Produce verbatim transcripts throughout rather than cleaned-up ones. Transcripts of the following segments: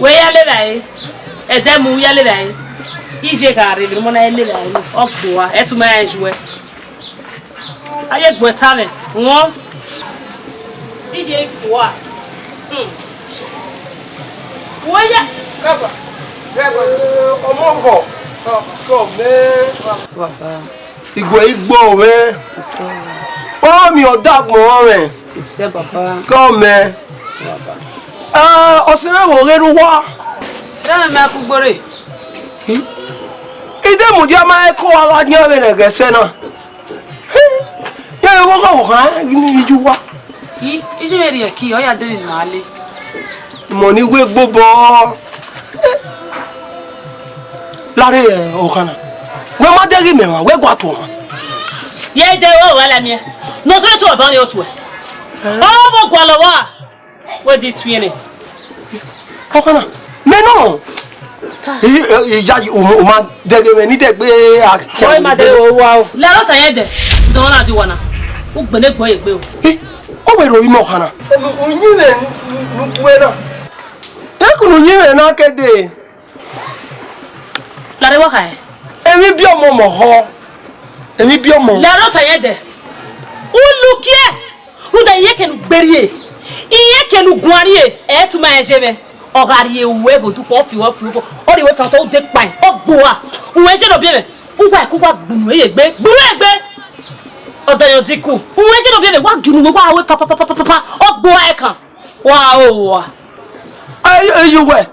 Wẹ ya lele ẹre, ẹdẹ mu ya lele ẹre, iye gha rre vbe ne ọmọ na lele ẹre, ọ gbe ua, ẹtu ma rẹn yuẹ. A ye gbe ẹta mwẹ, wọn. Iye gbe ua. Hmm. Wẹ ya. Ọmọ vọ? Kọ mẹ. Baba. Iguẹ igbo mwẹ. Isẹ. Ọ miẹn ọdagbọn mwẹ. Isẹ, baba. Kọ mẹ. Baba. Ah, ọsẹ mwẹ vbe ghe rre uwa. Rẹ mẹ ku gbore. Ide mudia ma ẹko a gha yan vbe nẹghẹ ẹsẹ na. Ya vbe ọghe ọvbokhan ghi ni vbe iye uwa. I, iye vbe rhie ẹki, ọ ya de vbe ima le. Imọ ni wẹ egbe obọ. Lare ọkhan na. Wẹ ma dẹghe imẹ mwa, wẹ gua tuẹ ọmwa. Ye de o wa la miẹn. Ne ọ sẹrẹ tu ọba ni otuẹ. Ọ vbe gualọ wa. Wẹ di tuẹ nẹ. Ọkhan na, mẹ nọ. I, i, iya, u ma, u ma dẹghe mwẹ ni dẹgbe a. Ọ ma dẹghe o wa o. Lẹ ọ sa yẹn dẹ. Dọ na di wa na. U gbele gbọ ye gbe o. I, ọ wẹ ro imẹ ọkhan na. U yin mwẹ nu gue na. Ekunu yin mwẹ na kede. Lare wa khae. Emwi biẹ ọmọ mọ họ. Emwi biẹ ọmọ. Lare ọ sa yẹn dẹ. U lukiẹ. Rhunmwuda iyẹn kẹ ne u gbe rrie, iyẹn kẹ ne u guan rrie, ẹ i tu ma rẹn ye mwẹ. Ọ gha rrie uwẹ ghe odukhọ, ọ fi uwẹ, ọ fi uwẹ fo, ọ rhie uwẹ fan otọ, u de kpaẹn, ọ gbe ua. Uwẹ je ne ọ biẹ mwẹ, uwa ẹko uwa gbunu ye egbe, gbunu egbe. Ọdayọn dinku, uwẹ je ne ọ biẹ mwẹ, wa gie unu, wa wẹ papapapapa, ọ gbe ua ẹkan. Wa o wa. Ẹ, ẹ, iyuwẹ,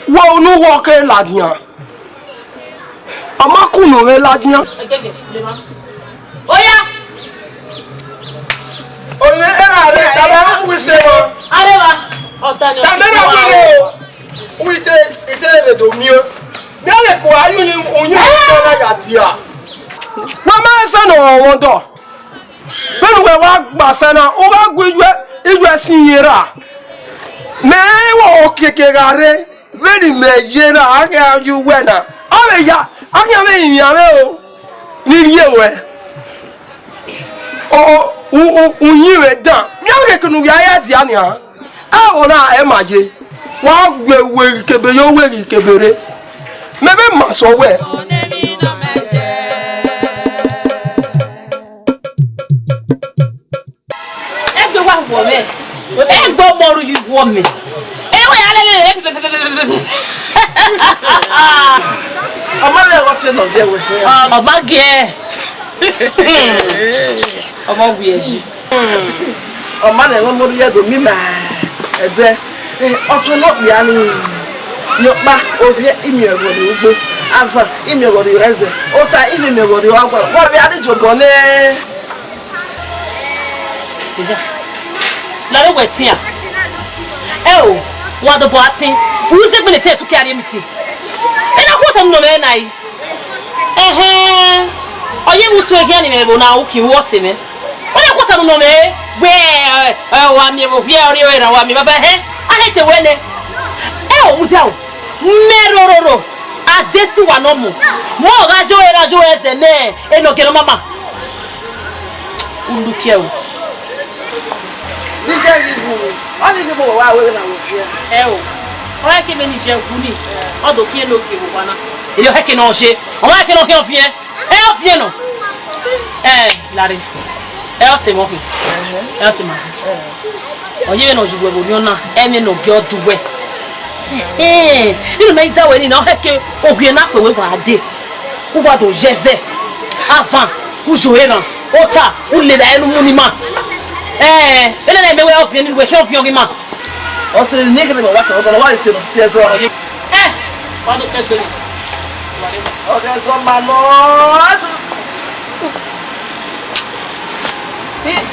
wẹ unu wọ ke ladian. Ọ ma kunu mwẹ ladian. Oya. Ọni erha rre, tama erha wẹ ise mwa. Areva. Ọdayọn. Tama erha wẹ ire o. Wẹ ite, ite rre do miẹn. Mẹ lẹ ko ayu ni, uyu ni na ya dia. Wa ma ẹsẹ ne ọ rọnmwẹ ọdọ. Vbene uwẹ wa gba sẹ na, u gha gu ijuẹ, ijuẹ sin iyẹn ra. Mẹ i wẹ okiekie gha rre, vbene imẹ ye na, a khian ye uwẹ na. Ọ vbe ya, a khian vbe rinmwian mwẹ o, ni rhie ruẹ. O, u, u, u yin mwẹ dan. Mẹ ọghe kunu ya ya dia nian. Ẹ, ọna ẹ ma ye. Wa gu ẹre kebe ye, ọ wẹ ghi kebe rre. Mẹ vbe ma sẹ wẹ. Egbe wa wọ mẹ. Egbe ọmọ ru yi wọ mẹ. Ẹ wẹ ya lele. Ọmọ rẹ ọgọ tiẹ nọ dẹ wẹ. Ọba gẹ. Ọmọ wiẹ yi. Ọmọ rẹ ọmọ ru yẹ do mi ma. Ẹdẹ. Ọtọ nọ kpia ni. Yọkpa, ovbiẹ, imiẹn ẹghọ rre ugbo. Avan, imiẹn ẹghọ rre ẹzẹ. Ota, imiẹn ẹghọ rre ọgua. Wa vbe a rre jobọ nẹ. Eya. Lare wẹ tian. Ẹ o, wa dobọ a tin. U ze gbele te ẹtu ke a rhie emitin. Ena ku otọ nọ mwẹ na yi. Ẹhẹn. Ọ ye vbe usun eghian ni mwẹ vbe na uki vbe ọse mwẹ. Ọ na ku otọ nọ mwẹ. Wẹ, ẹ, wa miẹn vbe ovbiẹ ọrriọ erha, wa miẹn baba, ẹhẹn. A he te wẹ nẹ. Ẹ o, mudia o. Mẹ rororo. Adesuwa nọ mu. Mọ gha yo erha yo ẹzẹ nẹ. Enogie ne ọ ma ma. U lukiẹ o. Nigẹ ghi wu, ọ ni ghi mu wa wẹ na wo fiẹ. Ẹ o, ọ hẹ ke mẹ ni jẹ wu ni, ọ do khian enogie vbe owa na. Eyo hẹ ke ne ọ je, ọ hẹ ke ne ọ khian ọviẹn, ẹ ọviẹn nọ. Ẹ, Lare, ẹ ọse mwẹ ọkhin, ẹ ọse ma khin. Ọ ye vbene ọ ye uwẹ vbe orhiọn na, ẹmwẹ ne ọ gie ọ du wẹ. Ẹ, vbene mẹ i da wẹ ni na, ọ hẹ ke ogie na kpe wẹ wa dee. U wa do ye ẹzẹ, avan, u yo eran, ota, u lele ẹre ne u mu ni ima. Ẹ, vbene na mẹ wẹ ọviẹn ni, wẹ khian ọviẹn ọghe ima. Ọ te ne ekene wa ta, ọ wa te no, si ẹzọ. Ẹ, wa do kẹgbe ni. Ọ ghe ẹzọ ma nọ.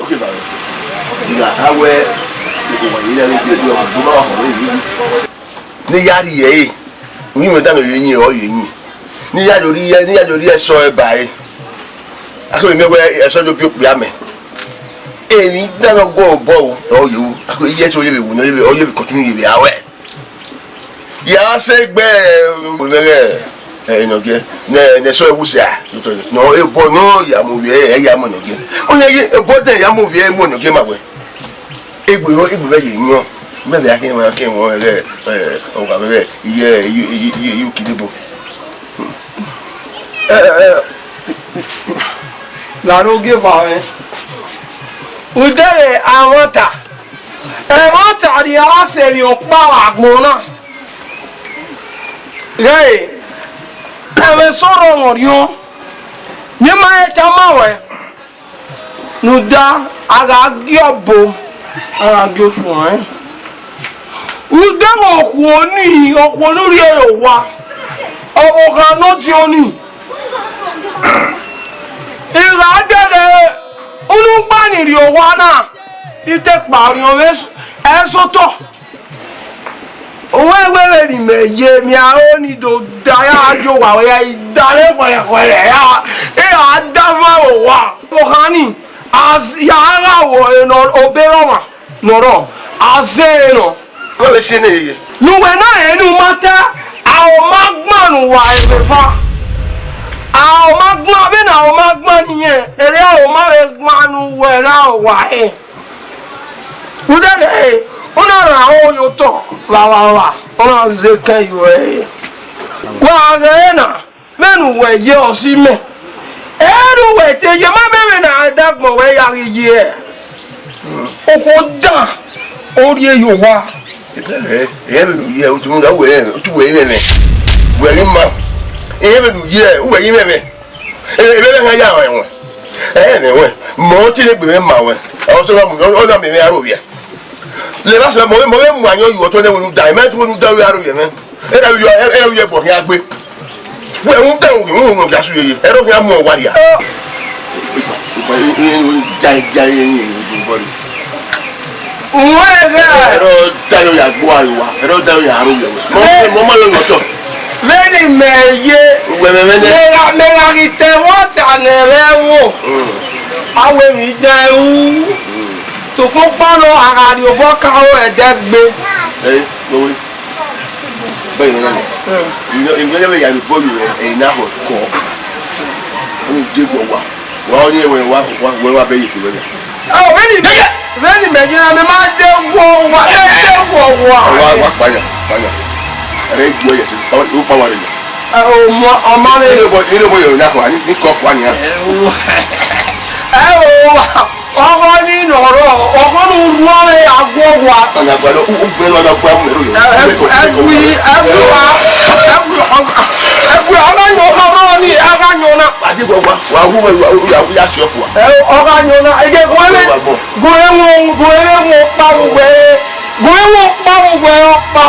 Oke, ba. Iga, a wẹ, owa yi la le bi ọdọ, do ba wa họn yi. Ne ya rhie ẹre, uyinmwẹ dan ne ọ ye yin, ọ ye yin. Ne ya do rhie, ne ya do rhie ẹsọ ẹre ba ẹre. A keghi miẹn wẹ ẹsọ do bi okpia mẹ. Emwi dan ne ọ gua obọ o, ọ ye ru. A keghi ye ẹsọ ye vbe wu, ne ọ ye vbe, ọ ye vbe continue ye vbe a wẹ. Ya sẹ egbe, eh, nẹghẹ, eh, Enọgie, ne, ne ẹsọ ẹwu sia. Nọ, ebọ nọ ya mu ovbi ẹre, ya mu Enọgie. Ọ ya ye, ebọ dẹ ya mu ovbi ẹre mu Enọgie ma wẹ. Egbe rọ, egbe vbe ye yọn. Mẹ vbe a kẹ wọn, kẹ wọn, eh, eh, ọgua vbe, iye, iye, iye, iye, iye ukidebo. Eh, eh, eh. Laro gie vbe mwẹ. Udeghe amwata. Ẹmwata rhie a sẹ emwi ọkpa vbe agbọn na. Ghẹ, ẹmwẹ sọrọ mwẹ ọriọn, ne ima he tama ruẹ, rhunmwuda a gha gie ọbo, a gha gie osuẹn. Rhunmwuda vbe okhuo nii, okhuo ne u rhie re owa, ọvbokhan ne ọ diọn nii. I gha dẹghe unu gba ni rrie owa na, I te kpa orhiọn mwẹ ẹsotọ. Uwẹ wẹ vbene imẹ ye, emwi aro ni do da ya, a gie owa wẹ ya, I da rre khuẹrhẹkhuẹrhẹ ya, I ra da van vbe owa. Ọvbokhan nii, a ya gha ru ẹre ne ọ, obọ erha ọmwa ne ọ rrọọ, a zẹ ẹre nọ. Wẹ vbe si ẹre yeye. Ne uwẹ na rẹn ne u ma ta, a ho ma gban ne uwa ẹvbo eva. A ho ma gban, vbene a ho ma gban ne irẹn, erriọ a ho ma vbe gban ne uwẹ ra uwa rẹn. Udẹghe, u na rhan aro ye otọ vbe avbavba, ọ na zẹ ekẹn ye uẹ. Wa ghee na, vbene uwẹ ye ọse imẹ, ẹ i re uwẹ te ye, ma mẹ vbene a da agbọn wẹ ya ghi ye. Okhuo dan, ọ rhie ye owa. Ẹ, ẹ, vbene u ye, u tu, u wẹ, u tu wẹ imẹ mẹ. Wẹ ghi ma. Ẹ, vbene u ye, u wẹ imẹ mẹ. Ẹ, ẹ, vbene a ya rẹn wẹ. Ẹ, ẹ, mẹ wẹ. Mẹ ọ te ne egbe mwẹ ma wẹ. Ọ sẹ, ọ na mẹ mwẹ aro vbiẹ. Lẹ vba sẹ, mẹ ọ vbe, mẹ ọ vbe mu ayọn yu ọtọ nẹ wẹ ne u da, mẹ tu wẹ ne u da aro vbiẹ mẹ. Ẹ na vbe yọ, ẹ na vbe yọ ẹbọ khian gbe. Wẹ, u da, u, u, u, ga su yeye. Ẹ rọ khian mu ọwa ria. Wẹ gha. Ẹrọ dayo ya gbo aro wa, ẹrọ dayo ya aro yẹ wẹ. Mo, mo ma lo yọ tọ. Vbene imẹ ye, wẹ mẹ mẹ nẹ. Mẹ gha, mẹ gha ghi te ẹmwata ne ẹmwẹ ẹvbo. Mm. A wẹ emwi dan ru. Mm. Sokpan ọkpa nọ, a gha rhie obọ ka aro ẹdẹ gbe. Ẹ, no way. Bẹ́ẹ̀ ni wọ́n yà. Ìyẹn, ìyẹn lè yà mí bọ́ọ̀lù rẹ̀, ẹ̀yin náà hàn kọ́. Ó ní dé gbọ̀ wá. Wà á ní ẹ̀wẹ̀ wá, wá, wá, wá bẹ́ẹ̀ yìí fún wẹ́lẹ̀. Ẹ ò, bẹ́ẹ̀ ni, bẹ́ẹ̀ ni, bẹ́ẹ̀ ni, mẹ yẹn, mẹ máa dé wọ wá, ẹ dé wọ wá. Wá, wá, pààyàn, pààyàn. Ẹ̀rẹ́ ìgbìyànjú yẹ̀ sí, ó pa wà rẹ̀ yà. Ẹ ò mọ, ọmọ rẹ̀. Nínú bọ́, nínú bọ́ yẹ̀rọ náà kọ́, ní, ní kọ́ fún wa nìyẹn. Ẹ ò, ẹ ò wá. Ọgọ ni nọrọ, ọgọ ne u rhuọnmwẹ ya guọghọ. Ọna gualọ, u, u gbẹn ne ọ na gua mu ẹro yo. Ẹ, ẹ, ẹgui, ẹgui wa, ẹgui, ẹgui, ọ gha yọn ọna rrọọ ni, a gha yọn ọna. A di guọghọ, wa wu, wa wu, ya, ya si ọkua. Ẹ, ọ gha yọn ọna, ege gun ẹmwẹ, gun ẹmwẹ, gun ẹmwẹ wọn ọkpa vbe uwẹ, gun ẹmwẹ wọn ọkpa vbe uwẹ ọkpa.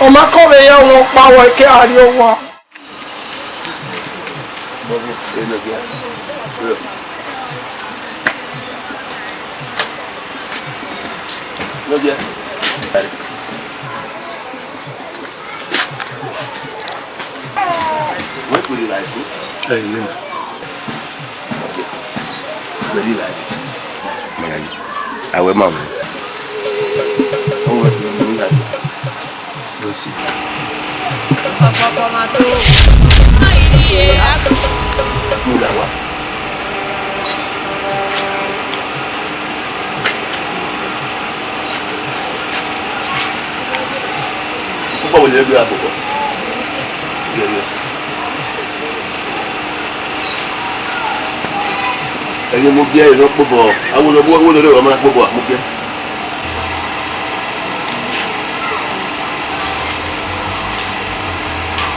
Ọ ma kọ vbe ya wọn ọkpa wẹ ke a rrie owa. Wẹ kpiri la ẹse. Ẹ, ye. Ok. Very nice. Mẹ gha ye. Awẹ ma mu. Ọwẹ fi mu ya. Lọ si. Mu ya wa. Púpọ̀ wò lè gbé àkókò. Yẹ, yẹ. Ẹ̀yin mo bí ẹ̀yin náà pọ̀ bọ̀. Àwọn ọmọ owó lórí ọmọ pọ̀ bọ̀, mo bí ẹ.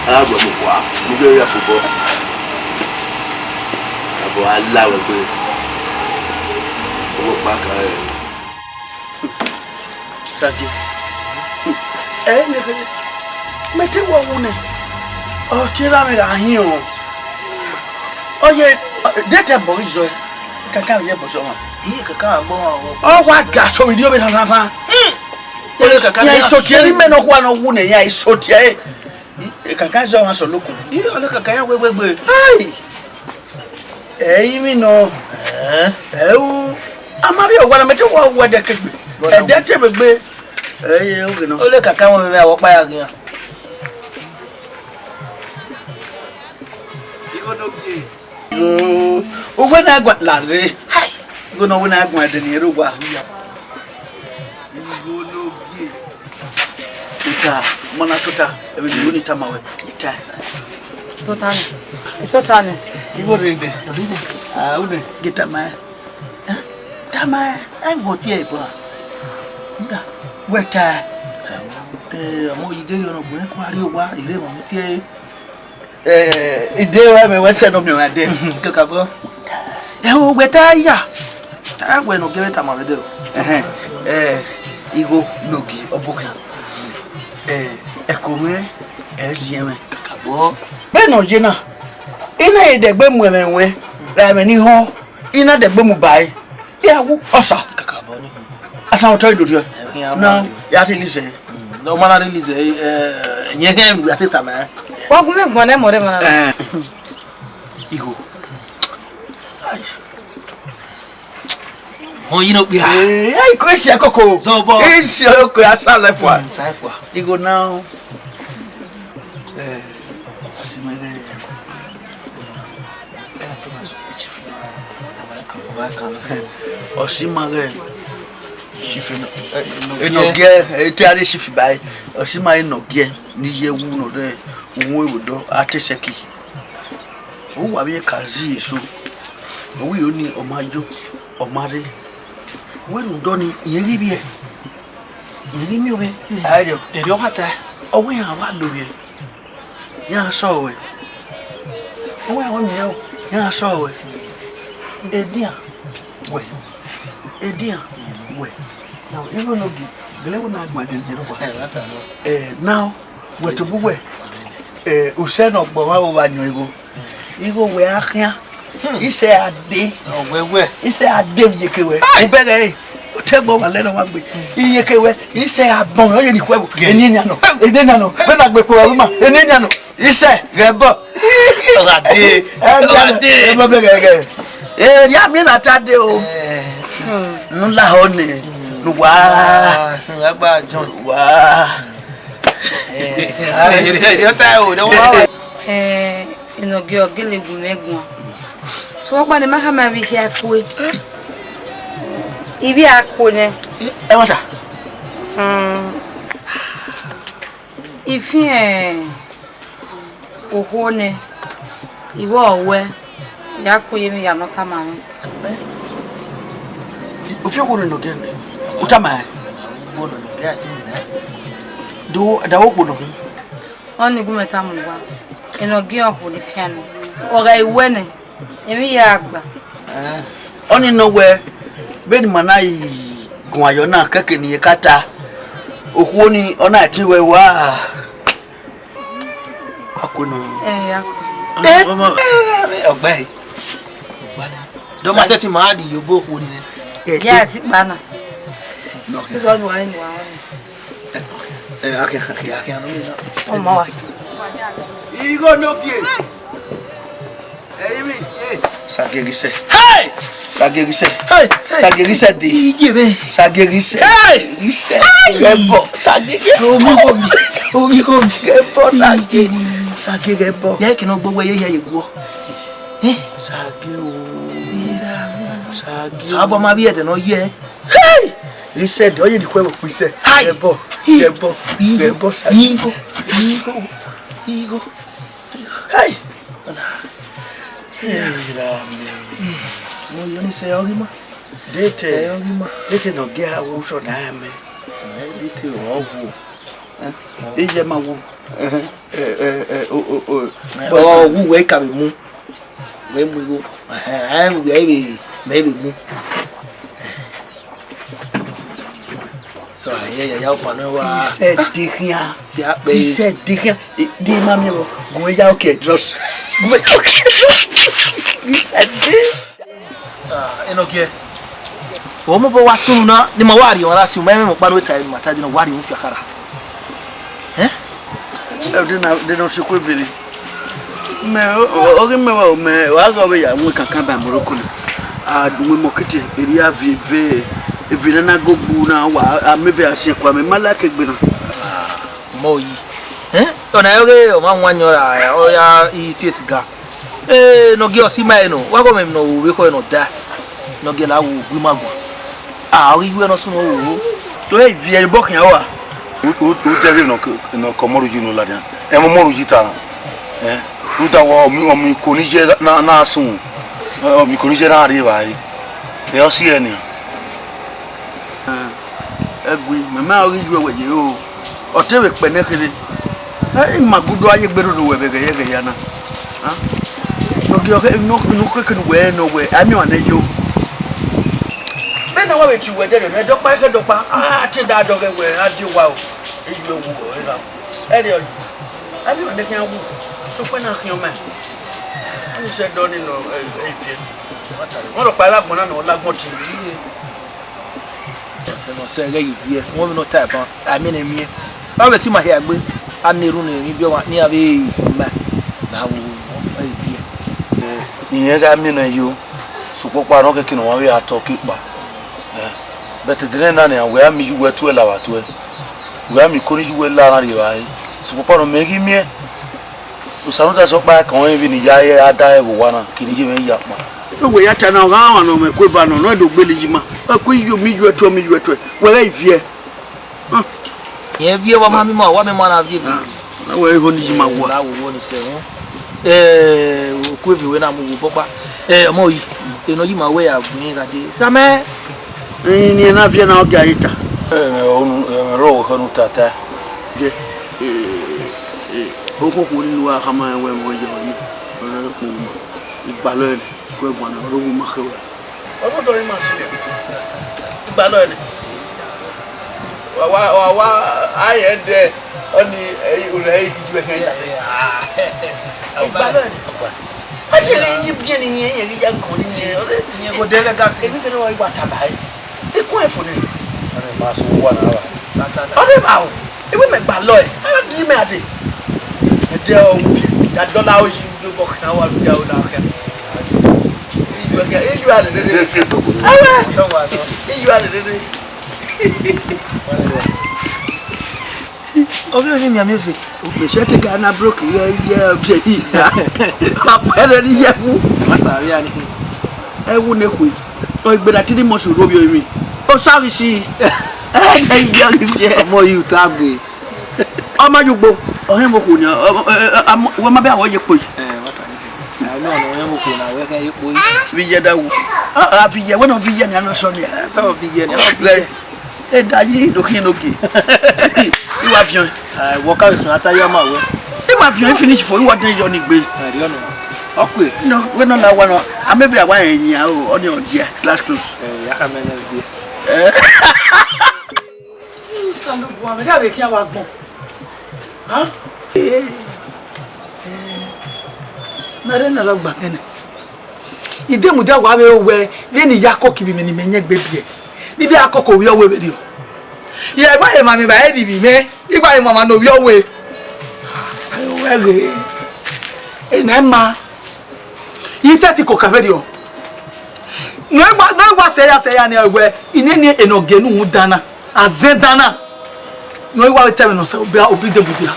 A gbe mu kua, mu ghe ya fobọ. Abo a la wẹ gbe. Ọkpa ka rẹ. Saki. Ẹ ne kere. Mẹ te wọ wu nẹ. Ọ tie ra mẹ gha hin o. Ọ ye, de te bọ izọ. Kaka ye bọ sọ ma. Iye kaka agbọ ma o. Ọ wa ga so video be than than than. Ole kaka ya ni isotie ni mẹ nọ khuan nọ wu nẹ ya isotie. Kaka zọ ọmwa sọ loko. Iye ọnẹ kaka ya wegbe gbe. Ai. Ẹ i mi nọ. Ẹ u. A ma vbe ọwa na, mẹ te wa wẹ ẹdẹ kegbe. Ẹdẹ te vbe gbe. Ẹ i oge nọ. Ole kaka wọn mẹ awọ kpa ya ghian. Igho no gie. Yo, uwẹ na gua la rre. Hai. Igho ne uwẹ na gua ẹdẹ ni rre uwa. Igho no gie. Ita, mana tota, ẹvbo ni tama wẹ, ita. Tota ni. Tota ni. Igho rre nẹ. Ah, une, ge tama. Eh? Tama, ai, wọ tie ebo. Nda, wẹ ta. Eh, ọmọ yi deri ọnọ gbe, kwa rri owa, ire ma mu tie. Eh, ide wa mẹ wẹ sẹ nọ miẹn ọmwa dẹ. Kakabọ. Ẹ o, wẹ ta ya. Ta wẹ ne ọ gie mwẹ tama vbe dẹ o. Ẹhẹn. Eh, igho nogie ọbokhan. Eh, ẹko mwẹ, ẹ ziẹ mwẹ. Kakabọ. Vbene ọ ye na, I na ye dẹgbe mu ẹmwẹ ruẹn, ra ẹmwẹ ni họn, I na dẹgbe mu ba ẹre. Ya wu, ọsa. Kakabọ ni. Asan otọ idorriọ. Ẹhẹn, na, ya te lizẹ. Mm, ọ ma na release ẹ, ẹ, yẹn hẹn, wẹ a te tama ẹ. Wa gu mwẹ gbọn nẹ mọ rẹ ma. Eh. Igho. Ai. Họn yi no kpia. Eh, ai, ko esi akoko. Zọbọ. Esi oko asa lẹfua. Mm, sa lẹfua. Igho now. Eh, ọsẹ ma ghẹ. Ọsẹ ma ghẹ. Enọgiẹ, etẹ a re chief ba. Ọsẹ ma Enọgiẹ ni ye wu nọ rẹ. Uwun ewo dọ, a te sẹki. Uwa vbe ka zi eso. Owi yo ni ọ ma yo, ọ ma rre. Wẹ rhunmwuda ọnii, irẹn ghi vbiẹ. Irẹn ghi miẹn ovbi ẹre. Erriọ ọmwa ta. Ọ wẹ iran wa lovbiẹ. Iran sẹ ọre. Ọ wẹ iran wa miẹn o, iran sẹ ọre. Edian wẹ. Edian wẹ. Now, igho no gie, gele wẹ na gba ẹdẹ ne erha uwa. Eh, now, wẹ tobọ uwẹ, eh, usẹ ne ọ gbe ọmwa vbe ovba yọn igho. Igho wẹ a khian. Isẹ a de. Ọwẹwẹ. Isẹ a de vbe iyeke wẹ. Ai! Ubẹghe re. Otẹgbe ọmwa lẹ ne ọmwa gbe. Iyeke wẹ. Isẹ a bọn, ọ ye ni khuẹ vbo. Eni enian nọ. Eni enian nọ. Vbe na gbe kpo ẹvbo ima. Eni enian nọ. Isẹ ghẹ bọ. Ọgha de. Ẹ, ọgha de. Ẹ bọ bẹghe ghẹ. Eh, ya miẹn na ta de o. Eh. Nu lahọ nẹ. Nu wa. Ah, agba John. Wa. Eh, ah, you dey, you dey tell you, no wa. Eh, Enọgiẹ ọ gele gu mwẹ guan. So, ọkpa ne ma khama vbe ikhiẹ akue. Ivbi akue nẹ. Ẹ wata. Hmm. Ifiẹn okhuo nẹ, ivbi ọwẹ, ya kue ye emwi ya nọ tama mwẹ. Ufiẹn okhuo nẹ Enọgiẹ nẹ, u tama ẹn. Do, da wo okhuo nọ. Ọnii gu mwẹ tama uwa, Enọgiẹ okhuo ne ifian nẹ, ọ gha wẹ nẹ, emwi ya gba. Ọnii nọ wẹ, vbene ima na ghi guan yọ na, kẹkẹ ne I ka ta, okhuo ni, ọ na tie wẹ wa. Wa kue nọ. Ẹ, ya kue. Ọgbae. Ọgbae. Dọ ma sẹtin ma di yobo okhuo ni nẹ. Ya ti kpa na. Nọ. Ti sọ nu wa ni wa. Ẹ, akhian, akhian. Akhian, akhian, no, no. Ọmọ wa. Igho no gie. Ẹ, imi. Sagie ghi sẹ. Hey! Sagie ghi sẹ. Hey, hey. Sagie ghi sẹ de. Igie be. Sagie ghi sẹ. Hey! Ghi sẹ. Hey! Ghẹ bọ. Sagie ghẹ bọ. Omi, omi, omi, omi. Ghẹ bọ, Sagie. Sagie ghẹ bọ. Ya ke no gbo wẹ ye ya ye guọ. Eh? Sagie o. Sagie. Sa bọ ma bi ẹdẹ nọ yẹ. Hey! He said, ọ ye ni khuẹ vbe okpise. Hai! Ghẹ bọ, ghẹ bọ, ghẹ bọ, Sagie. Igho, igho, igho. Hey! Hey, ra mi. Mo yọ ni sẹ ọghe ima. Dete, ẹ, ọghe ima. Dete nọ gie a wu sọ na mẹ. Ẹ, dete ọ wu. Ẹ, iye ma wu. Ẹhẹn, ẹ, ẹ, ẹ, o, o, o. Ọ wu wẹ ka vbe mu. Wẹ mu igho. Ẹhẹn, ẹ vbe, ẹ vbe, mẹ vbe mu. So, ayẹ, ya, ya, ọkpa nọ wa. Isẹ de khian. Ya kpe. Isẹ de khian. E, de ma miẹn vbọ. Gu wẹ ya okẹ drọs. Gu wẹ ya okẹ drọs. Isẹ de. Ah, Enọgie. Ọ mobọ wa sunu na, ne ima wa rrie ọmwa na sin, ma emwa ọkpa ne ọ ta, ma ta dee nọ, wa rrie unu fi akhara. Eh? Ẹ, de na, de na si ku eviri. Mẹ, ọ, ọ, ọ ghi mẹ wa, mẹ, wa gha ọvbe ya mu kankan ba Morocco na. A du mu mọ kete, eri a vi ve, evi na na go gbu na, wa, a mẹ ve a si ẹkua, mẹ ma like egbe na. Ọmọ yi. Eh? Ọna ọghe ọmwa wan yọn ra, ọ ya isi esiga. Ee, Enọgie ọ si ma ẹre nọ, wa gọ mẹ emwi ne ọ ru vbe ekhọe ne ọ da. Enọgie la wo gu ima guan. A, ọ ghi yu ẹre ne ọ sunu ro. To e viẹ obọ khian wa. U, u, u dẹ ghe nọ ke, nọ ke ọmọ ru yi unu ladian. Ẹmwẹ ọmọ ru yi ta na. Eh, rhunmwuda wẹ ọmi, ọmi ko ni ye na, na sun. Ọmi ko ni ye na rri evbare. Ẹ, ọ si ẹre nian. Ẹgui, mẹ ma ghi yu ẹre wẹ ye o. Ọ te vbe kpẹ nẹ kherhe. Ẹ, ima gudu a ye egbe roro wẹ vbe ghẹghẹghẹ hia na. Nọgie, inu keke ne uwẹ rẹn nọ wẹ, a miẹn ọmwa nẹ yo. Vbene wa vbe tie uwẹ dẹdẹ nọ, ẹdọkpa i khẹ ẹdọkpa, a te da dọghe wẹ, a die owa o. E yu ẹwu o, e gha. Ẹre ọ yi. A miẹn ọmwa nẹ khian wu. Sokpan na khian ọmwa. A ni sẹ dọ ni nọ, ẹ, ẹ, ifiẹ. Wọ́n lọ pa alágbọ̀n náà nọ, lágbọ̀n tì í. Ẹmwẹ ọsẹ ghẹ ye viẹ, wọ́n vbe nọ ta ẹban, a miẹn ne miẹn. Ọ vbe si ma hia gbe, a na erhunmwu ne emwi biẹ ọmwa ne iran vbe ma, na wo, ọ ye viẹ. Iyẹn gha miẹn nẹ yo, sokpan ọkpa nọ kẹkẹ ne ọmwa vbe a tọ ke kpa. Ẹ, but ẹdẹnẹrẹ na nian, wẹ a miẹn iyuwẹ tuẹ la vbe tuẹ. Wẹ a miẹn iko ne iyuwẹ la na rri evbare. Sokpan ọkpa nọ mẹ ghi miẹn. Osanuda sẹ ọkpa ka ọnrẹn vbene I ya re a da ẹvbo owa na, kene iye mwẹ ya kpa. Wẹ ya ta na, ọ gha ọmwa ne ọ mwẹ ẹko eva nọ, nọ do gbele iyi ima. Ẹko iyo, mi yu ẹtuẹ, mi yu ẹtuẹ. Wẹ ghẹ viẹ. Hàn. Rẹn viẹ, wa ma miẹn ima, wa miẹn ima na viẹ. Ah, na wẹ ho ni iyi ima wa. La wo wo ni sẹ wọn. Eh, oku eve wẹ na mu wo bọkpa. Eh, ọmọ yi, enọ yi ima wẹ ya gbin gha dee. Samẹ. Ẹyin ni ena viẹ na ọ gia ye ta. Eh, onu, eh, rọ wẹ khẹ nu tata. Ye, eh, eh, okhuo khuo ni wa khama ẹwẹ ẹmwẹ ye ọni. Ọna khuo ma. Igbalọ ẹre, ku ẹguan na, ọrọre ma khe wẹ. Ọrọre ma si. Igbalọ ẹre. Wa, wa, wa, wa, a ye dẹ, ọni, eh, olẹ, eh, idu ẹkẹ ya. Igbalọ ẹre. A ti ri yi biẹ ni yẹn, yẹn ghi ya gọn ni yẹn, ọrẹ. Yẹn ko dẹ lẹ gasi. Emi kẹrẹ wa igba taba ẹre. Ikun ẹfo nẹ. Ọrẹ ma so wa na wa. Ọrẹ ma o. Iwe mẹ gba lọ ẹ. Ẹ bi mẹ ade. Ẹdẹ ọ bi ya dọla oyi udu bọ kan wa lu ya ola kan. Iyu ẹkẹ, iyu a lele. Awa. Iyu a lele. Ovbi ovbi miẹn miẹn ve. Okpeshẹ te ka na broke ye ye ọbiẹ yi. Apẹrẹ ni yẹ ku. Mata ria ni. Ẹ wu ne khui. Ọ igbe na three months ro bi omi. O sa vi si. Ẹ ne yọ ni fi. Ọmọ yi uta gbe. Ọmọ yugbo. Ọhẹn mo khui ni. Wẹ ma bẹ awọ ye kpo. Ẹ, mata ni. Ẹ, no, no, ọhẹn mo khui na, wẹ kẹ ye kpo. Vi yẹ da wu. A, a vi yẹ, wẹ no vi yẹ ni a no sọ ni. Ẹ, tọ vi yẹ ni. Ẹ, da yi do khin no ke. I wa viọn. Ẹ, wọ ka sọ ata ya ma wẹ. I wa viọn finish for, i wa de yọ ni gbe. Ẹ, ri ọnọ. Ọ kue. No, wẹ no la wa no. A mẹ vẹ a wa ẹn yin a o, ọ ni ọ dia. Last close. Ẹ, ya ka mẹ ne bi. Ẹ. Osanobua, mẹ da vbe khian wa gbọn. Ha? Eh, eh, mẹ rẹ na gba kẹnẹ. I de mudia wa vbe ru wẹ, vbene I ya koko ivbi mwẹ ne imẹ yẹn gbe biẹ. Ne I vbe a koko ovbi ọvbehe vberriọ. I gha wa emwa mwẹ vbe a re ne ivbi mwẹ, I wa emwa ne ovbi ọvbehe. Ayo wẹ ghe. Ena ima. I sẹtin koko vberriọ. Ne ọ wa, ne ọ wa sẹ ya, sẹ ya ne ọ wẹ, I nene Enọgie ne u dan na. Azẹn dan na, ne ọ i wa vbe ta ẹmwẹ ne ọ sẹ obọ, obọ idebudia.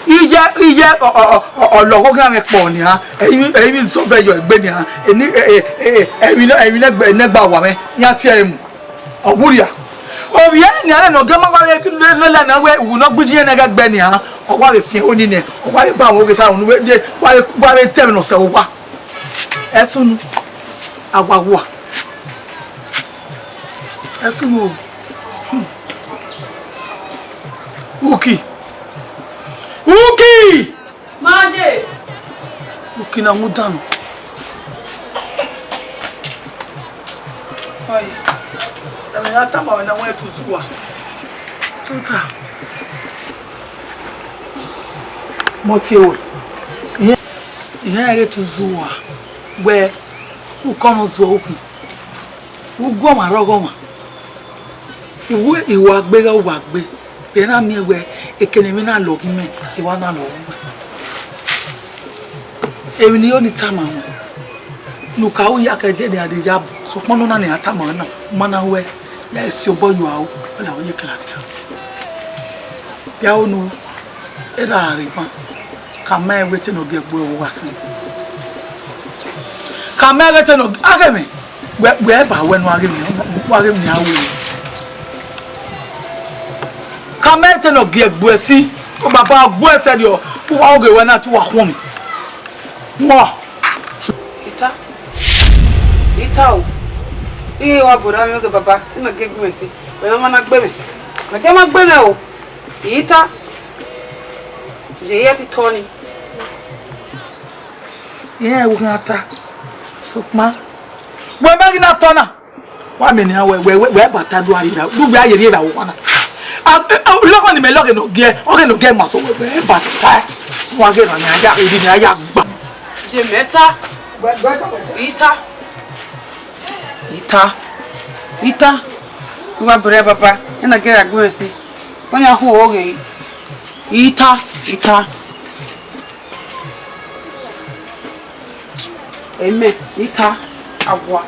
Iye, iye, ọ, ọ, ọ, ọ, ọ lọghọ gha mwẹ kpọ nian, ẹ i, ẹ i vbe zọ vẹ yọ egbe nian, eni, ẹ, ẹ, ẹ, ẹ, emwi ne, emwi ne ẹgbẹ, ne ẹgbẹ wa mwẹ, iran tie ẹre mu. Ọ wu rria. Ovbi ẹre nian rẹ ne ọ gẹ ma wa vbe lele na wẹ, uwu ne ọ gbe iye ne ẹghẹ gbe nian, ọ wa vbe fian ẹre ni nẹ, ọ wa vbe ba mwẹ oghe sa unu, wa vbe, wa vbe ta ẹmwẹ ne ọ sẹ owa. Ẹsunu, a wa wa. Ẹsunu o. Hmm. Uki. Uki! Maje! Uki na mu danu. Ọye, ẹmwẹ ya tama wẹ na wẹ tu zuwa. Tuta. Mo tie wẹ. Iran, iran ghe tu zuwa. Wẹ, u kọ nọ zuọ Uki. U gu ọmwa rre ọghọmwa. U wẹ, I wa gbe ghe uwa gbe. Vbe na miẹn wẹ, ekene emwi na lọghe imẹ, I wa na lọghe uwẹ. Emwi ne I ho ni tama ruẹn, ne u ka ru ya ke ẹdẹ ne a de ya bu, sokpan nọ na ne a tama na, u ma na wẹ, ya fi obọ yọ aro, ọ na wẹ ye kẹlatian. Ya ho nu, erha rre ma, ka ma ẹn wẹ te ne ọ gie gbe uwa sin. Ka ma ẹn wẹ te ne ọ, aghẹ mwẹ, wẹ, wẹ ba wẹ ne u gha ghe emwi, u gha ghe emwi a ru. Ka ma ẹn te ne ọ gie gbe uẹ sin, u baba gbe uẹ sẹrriọ, u wa ghe wẹ na te u wa khuọnmwi. Wọ. Ita. Ita o. Iye wa bọrọ mwẹ ghe baba, te ne ọ gie gbe uẹ sin. Wẹ ma na gbe mwẹ. Wẹ ma gbe mwẹ o. Ita. Je ye ti tọ ni. Iran ẹvbo khian ta, sokpan wẹ ma ghi na tọ na, wa mẹ nian wẹ, wẹ, wẹ, wẹ ba ta do a rhie ra, do wẹ a ye rhie ra owa na. A, a, lọghọ ni mẹ lọghọ ne ọ giẹ, ọghẹ ne ọ giẹ ma so wẹ, wẹ ba ta, wa ghe ra ni a ya, eri ni a ya gba. Je mẹ ta. Ita. Ita. Ita. Wa bẹrẹ baba, ena gẹ ra gbe si. Wẹ ya hu oghe. Ita, ita. Amen. Ita, awa.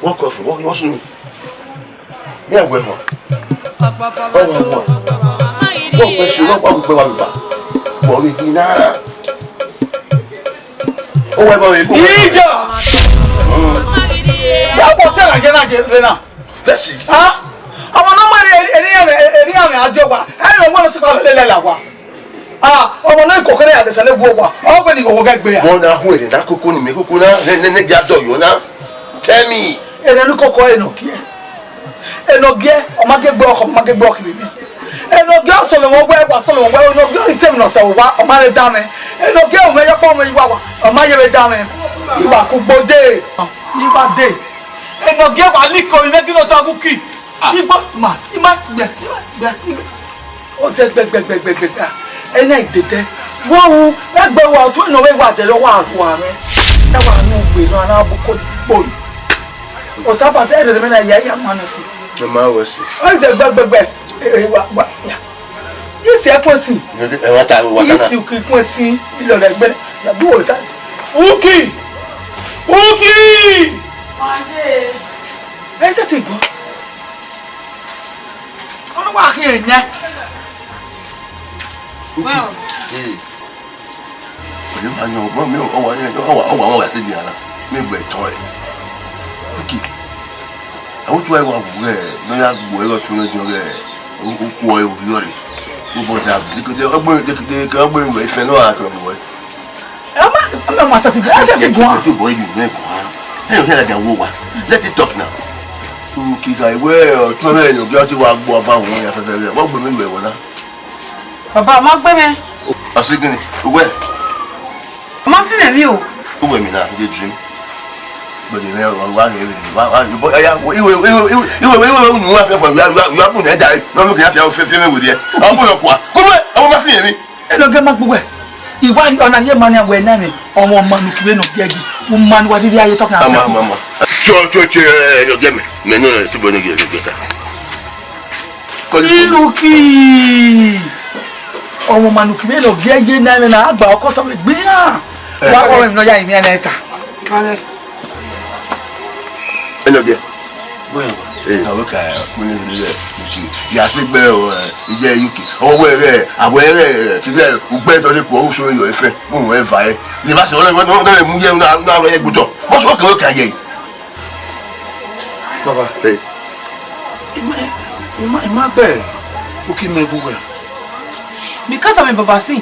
Wọ́n kọ́ fún wọ́n wọ́n sùn. Ní ẹ̀wẹ̀ mọ̀. Ọwọ́ ọwọ́. Wọ́n pẹ̀ sí wọ́n pàgùn pẹ̀ wà lùbà. Bọ̀ mi di náà. Ó wẹ́ bọ̀ mi. Ìjà. Yà á pọ̀ sí ẹ̀rọ ajẹ́ náà jẹ́ náà. That's it. Ah, ọmọ náà máa rí ẹni ẹ̀rẹ̀ ẹni àmì àjọ wa. Ẹ lọ wọ́n lọ sí pàlọ́ lẹ́lẹ́ là wa. Ah, ọmọ náà kò kẹ́rẹ́ àdẹ̀sẹ̀ lé wo wa. Ọgbẹ́ ni ìwọ̀wọ̀ gẹ́gbẹ́ yà. Wọ́n náà hu èrè náà kókó ni mi kókó náà. Nẹ́nẹ́ nẹ́nẹ́ jẹ́ àdọ̀yọ̀ náà. Tell me. Èrè ní kókó ẹ̀ nà kí ẹ. Enogie, ọ ma ghe gbe ọkhọ, ọ ma ghe gbe ọkhọ ibe. Enogie, ọ sọlọ wẹ, ọ sọlọ wẹ, enogie, ọ itse emwi ne ọ sẹ wa, ọ ma rhe da mwẹ. Enogie, ọ mwẹ yọkpọ, ọ mwẹ iwa wa, ọ ma ye vbe da mwẹ. Iwa kugbo de, iwa de. Enogie, wa liko, imẹ ghi ne ọ ta gu ki. Igbo, ma, ima, gbẹ, ima, gbẹ, igbe. Ọ zẹ gbẹgbẹgbẹgbẹgbẹ. Ẹna idede. Wo wu, ẹgbẹ wa, otu ẹnọ vbe wa dẹrẹ, wa rua mwẹ. Ẹ wa nu gbe, nọ, ana bu ko gbo. Osabasi, ẹrẹrẹ mwẹ na ya, ya ma na si. Ẹ ma wẹ si. Ọ zẹ gbẹgbẹgbẹ. Ẹ, ẹ, wa, wa, ya. Isi ẹkun ẹsi. Ẹ wa ta wa ta na. Isi uki kun ẹsi. Ilọ rẹ gbẹ. Ya bu ota. Uki! Uki! Ẹ sẹ ti gbọn. Ọnọ wa khin ẹyẹn. Well. Ee. Ọyẹ ma yan ọgbọn mi, ọwa, ọwa, ọwa, ọwa, ọwa, ẹsẹ di ara. Mi gbẹ tọ ẹ. Uki. Àwọn tó ẹ wà wù ẹ, ní ya gbọ ẹ lọ tún lọ jọ ẹ, ó kú ẹ òwúrọ̀ rẹ̀. Ó bọ̀ dà bí kò dé, ọgbọ́n, dé, dé, dé, ọgbọ́n ìwé ìfẹ́ náà á tọ̀ wọ̀ ẹ. Ẹ má, ẹ má sẹ́tì, ẹ sẹ́tì gùn á. Ètò ìbọn ìlú náà gùn á. Ẹ yóò fẹ́ ẹ̀dá wo wa. Let it talk now. Uki, ìgbà ìwé ọ̀tún ẹ̀ yóò bí ọtí wa gbọ́ ọba òun yẹn fẹ́fẹ́ rẹ̀. Wọ́n gbé mi lù ẹ̀wọ̀n náà. Bàbá, má gbé mi. Àṣegínni, owó ẹ̀. Má fi rẹ̀ mí o. Owó mi náà, dey dream. Gbẹ̀dẹ̀ rẹ̀ ọ̀rọ̀ wa rẹ̀ rẹ̀ wá wá yóò bọ́ ẹ̀yà iwe iwe iwe iwe iwe iwe wá fẹ́ fọ yóò yóò bùn ẹ̀dá ẹ̀ lọ́nà kìí àfihàn fẹ́ fẹ́ mẹ́wèé rẹ̀. Àwọn bóyá kọ́ a. Kó bẹ́ẹ̀, àwọn má fi rẹ̀ mí. Enogie, má gbé wẹ̀. Ìwà ọ̀nà yẹn ma ni àwẹ̀ náà ni. Ọmọ ọmọ nù kìí nọ gẹ́gì. Ó ma ni wà nílé ayé tọ́kàn. Àmọ́, àmọ́, àmọ́. Tí o, tí o, tí o, ẹ, ẹ, Enogie mi. Mẹ náà, ẹ, túbọ̀ Enogie, Enogie ta. Uki! Ọmọ ọmọ nù kìí nọ gẹ́gì náà ni, àgbà ọkọ tọ́ mi gbìyàn. Ẹ. Wà á wọ̀ mí lọ́yà ìmí ẹ̀ náà ta. Enogie. Bóyá. Ee. Àwọn kà kún ní ìlú rẹ̀, Uki. Yà sí gbẹ ọ̀, ẹ̀, ìjẹ́ Uki. Ọwọ́ ẹ̀ rẹ̀, àwọ̀ ẹ̀ rẹ̀, ẹ̀, kí rẹ̀, ugbẹ́ tó ní kò ó ṣòro yọ̀ ẹ̀fẹ̀. Mú wọn ẹ̀ fà ẹ̀. Ní bá ṣe wọ́n lọ́wọ́ náà mú yẹ náà náà rẹ̀ gbọ́dọ̀. Wọ́n sọ kàn ó kà yẹ. Baba. Ee. Ima, ima, ima bẹ. Uki mẹ bu wẹ. Mi ka tọ mi baba si.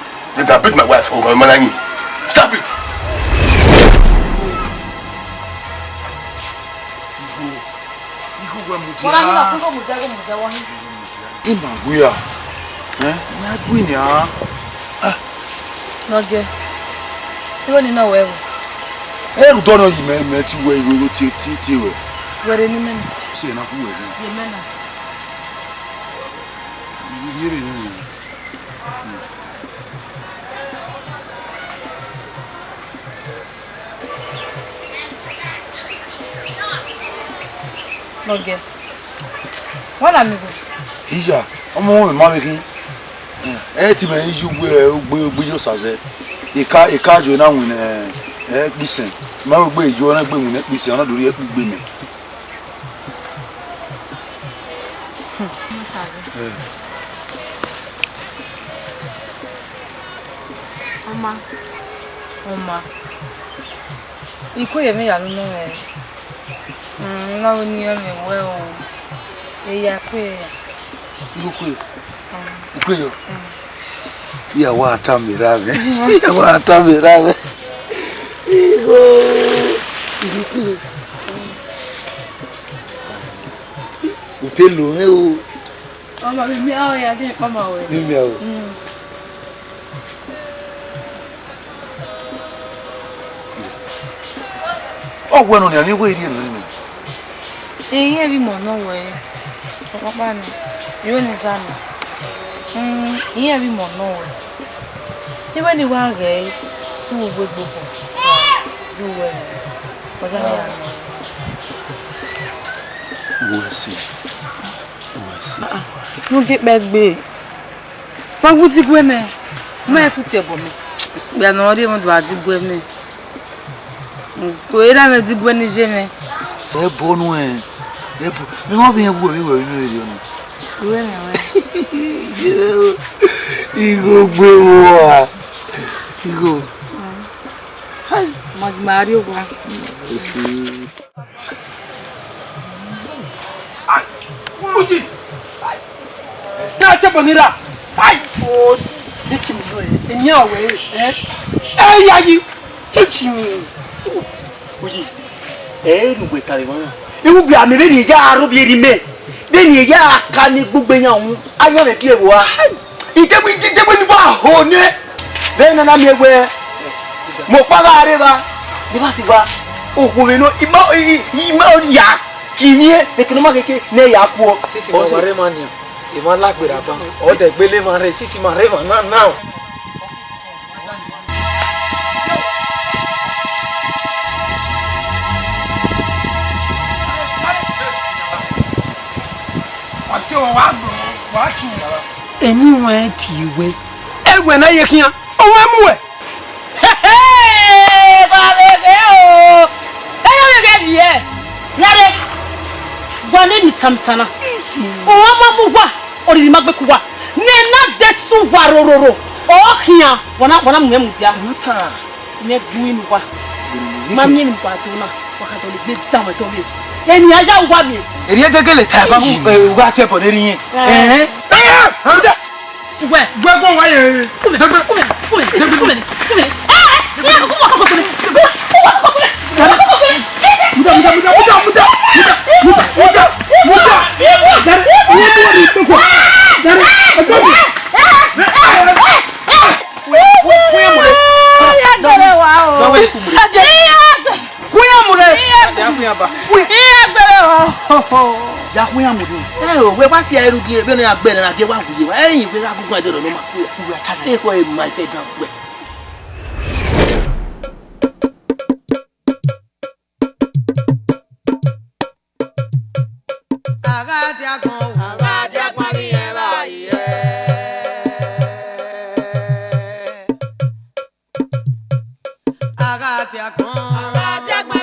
You can beat my wife, oh, my man. Stop it. Igho, igho wẹ mu dia. Wọ́n á ní ọkùnrin kò mú jẹ́, kò mú jẹ́ wọ́n ní. Ima gui a. Eh? Ima gui ni a. Nọgiẹ, iwe ni nọ wẹ vbo? Erhudọ nọ yi mẹ, mẹ ti wẹ iwe ro tie tie tie wẹ. Wẹrẹ ni mẹ na. Se na ku wẹ ni. Ye mẹ na. Iye re ni. Nọgiẹ, wẹ na miẹn igho? Iya, ọmọ wọn mẹ ma vbe khin. Ẹ ti mẹ yi ugbe ugbe ugbe yo sa zẹ. Ika ika jo na win ẹ kpisen. Ma ugbe yo na gbe win ẹ kpisen, ọ na do rhie ẹkpo ugbe mẹ. Ọma, ọma, I ku ye emwi ya ne u nọ mwẹ. Mm, na vbe ne irẹn mwẹ wẹ o, eya ku ya. Igho ku ya? Mm. Ku ya? Mm. Iya wa ta mẹ ra mwẹ. Iya wa ta mẹ ra mwẹ. Igho. Igho ku ya. U te lo mwẹ o. Ọma, mi miẹn aro ya, de ọma wẹ. Mi miẹn aro. Mm. Ọ wẹ nọ nian, ne I wẹ I rhie nọ nẹ. Irẹn vbe imẹ nọ wẹ, ọkpọkpa nọ, I wẹ ne I zẹ nọ. Mm, irẹn vbe imẹ nọ wẹ. I wẹ ne I wa ghẹ ẹre, u vbe gbe obọ, du wẹ, ọ zẹ ne I ya nọ. Wẹ si, wẹ si. Ah, ah, ne u gie kpẹ gbe. Wa gu diguẹ mẹ, mẹ tu tie ẹbọ mẹ. Gbe ne ọ rhie mẹ do a diguẹ mẹ. Ko era mẹ diguẹ ne I ye mẹ. Ẹbọ nuẹn, ẹbọ. Mẹ ma vbe iran wu emwi wẹ vbe inu erriọ nọ. Uwẹ mẹ wẹ. Igho gbe vbe uwa. Igho. Hai, ma ghi ma rrie owa. Esi. Ai, Uyi. Ai. Te a tie ẹbọ ne I ra. Ai. O, de ti mi lo ẹ. Eni a wẹ, eh? Ẹ ya yi. Echi mi. Uyi. Ẹ nu gbe tare mwa. Iwu bi a mẹ vbene I ya aro vbe erha mẹ. Vbene I ya ka ne gbogbo iran wu. A yan vbe biẹ vbe ua. Idegbe, idegbe ni wa ho nẹ. Vbene a na miẹn wẹẹ, mẹ ọkpa gha rre evba, ne I wa si wa, okhuo vbe nọ, I ma, I, I, I ma ya, ki miẹn, vbe kene ọ ma khẹke ne ẹ ya kuọ. Sisi ma wa rre emwa nian, emwa la gberra ban, ọ dẹ gbele emwa rre, sisi ma rre emwa na na. Ọtẹn wa gbọ, wa khin. Eni wẹn tie wẹ, ẹwẹ ne a ye khian, ọ wa mu wẹ. Vbe ghe o, ẹ na vbe ghe vbiẹ. Rare, wa ne emitan mitan na. Ọ wa ma mu uwa, oriri ma gbe ku uwa. Ne na de sẹ uwa rororo, ọ khian, wa na, wa na mu mwẹ mudia. Mẹ gun inu uwa. Ma miẹn emwi ne uwa do na, wa ka dọlegbe danmwẹ dọlegbe. Eni a ya uwa miẹn. Erriọ degele ta eva ugha tie ẹbọ ne erha irẹn. Eh. Eh? Uwẹ. Uwẹ gbọ wa ye. Kume, kume, kume, kume, kume. Eh, eh, uwa koko kume. Uwa koko kume. Iye gbe. Ku iran mu rre. Iye gbe. Ya khu iran ba. Iye gbe vbe ho. Ya khu iran mu rre. Ẹ o, wẹ wa si ẹre rhie vbene a gbe ẹre na, gie wa wu ye wa. Ẹ i yin wẹ gha gu guan dee nọ ma ku ya. Uwẹ ta nẹ. Ekhọe ma i fẹ dan wẹ. A gha dia agbọn o. A gha dia agbọn ghi rẹn vba ye. A gha dia agbọn. A gha dia agbọn